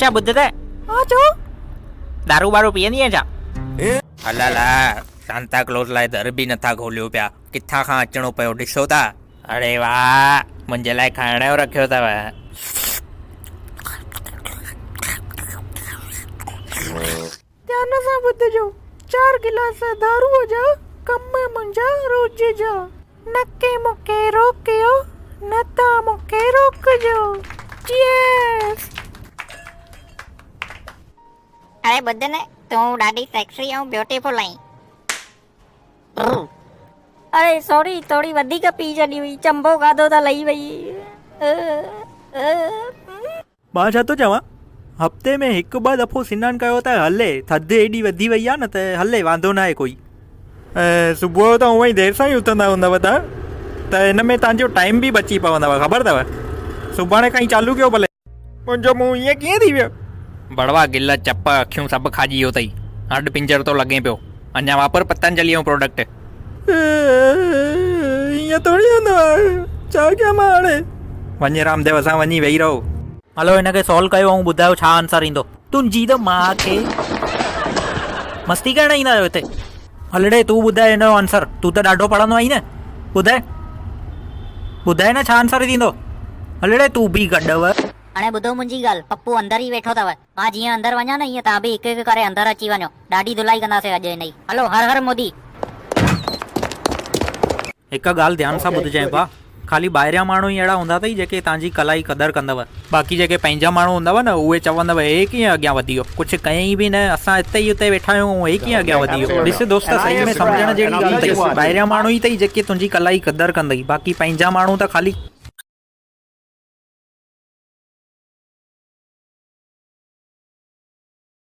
اڇا ٻڌ ته. ها چئو. دارو بارو پيئندي آهين ڇا؟ هل هل سانتا ڪلوز لاء در به نٿا کوليو پيا، ڪٿان کان اچڻو پيو ڏسو ٿا. اڙي واهه منهنجي لاء کائڻ جو رکيو اٿو. ڌيان سان ٻڌجو، چار گلاس داروء جا، ڪم منهنجا روز جا. نه ڪي مون کي روڪيو، نه توهان مون کي روڪجو. چيئرس! اڙي ٻڌ نه، تون ڏاڍي سيڪسي ۽ بيوٽيفل آهين. اڙي سوري ٿوري وڌيڪ پي ڇڏي هئي، چنبو کاڌو ته لهي وئي. مان ڇا ٿو چوان، هفتي ۾ هڪ ٻه دفعو سنان ڪيو ته هلي، ٿڌ ايڏي وڌي وئي آهي نه ته هلي واندو ناهي ڪوئي. ۽ صبح جو ته هونئن ئي دير سان ئي اٿندا هوندؤ ته ته ان ۾ توهان جو ٽائيم به بچي پوندو خبر اٿو. سڀاڻي کان ئي چالو ڪيو ڀلي. منهنجو منهن ائين ڪيئن ٿي ويو؟ بڙوا گل، چپ، اکيون سڀ کاڄي ويو اٿئي. هڏ پنجر ٿو لڳين پيو. اڃا واپر پتنجليء جو پراڊڪٽ. ائين ٿوري هوندو آهي. ڇا ڪيان مان هاڻي؟ وڃ رامديو سان وڃي ويهي رهو. هلو هن کي سالو ڪيو ۽ ٻڌايو ڇا آنسر ايندو. تنهنجي ته ماء کي مستي ڪرڻ ايندا آهيو هتي. هل ڙي تون ٻڌاء هن جو آنسر. تون ته ڏاڍو پڙهندو آهين نه. ٻڌاء. ٻڌاء نه ڇا آنسر ٿيندو. هل ڙي تون به گڏ. هاڻي ٻڌو منهنجي ڳالهه، پپو اندر ئي ويٺو اٿو. مان جيئن اندر وڃان نه ايئن توهان به هڪ هڪ ڪري اندر اچي وڃو. ڏاڍي ڌلائي ڪنداسين اڄ هن جي. هلو هر هر مودي. هڪ ڳالهه ڌيان سان ٻڌجانء ڀاء، خالي ٻاهريان ماڻهو ئي اهڙا هوندا اٿئي جيڪي توهان جي ڪلا جي قدر ڪندؤ. باقي جيڪي پنهنجا ماڻهو هوندؤ نه اهي چوندؤ هي ڪيئن اڳيان وڌي ويو، ڪجهه ڪيائين به نه، اسان هتي ئي اتي ويٺا آهيون ۽ هي ڪيئن اڳيان وڌي ويو. ڏس دوست صحيح ۾ سمجهڻ جهڙي ڳالهه اٿئي، ٻاهريان ماڻهو ئي اٿئي جيڪي تنهنجي ڪلا جي قدر ڪندئي، باقي پنهنجا ماڻهو ته خالي.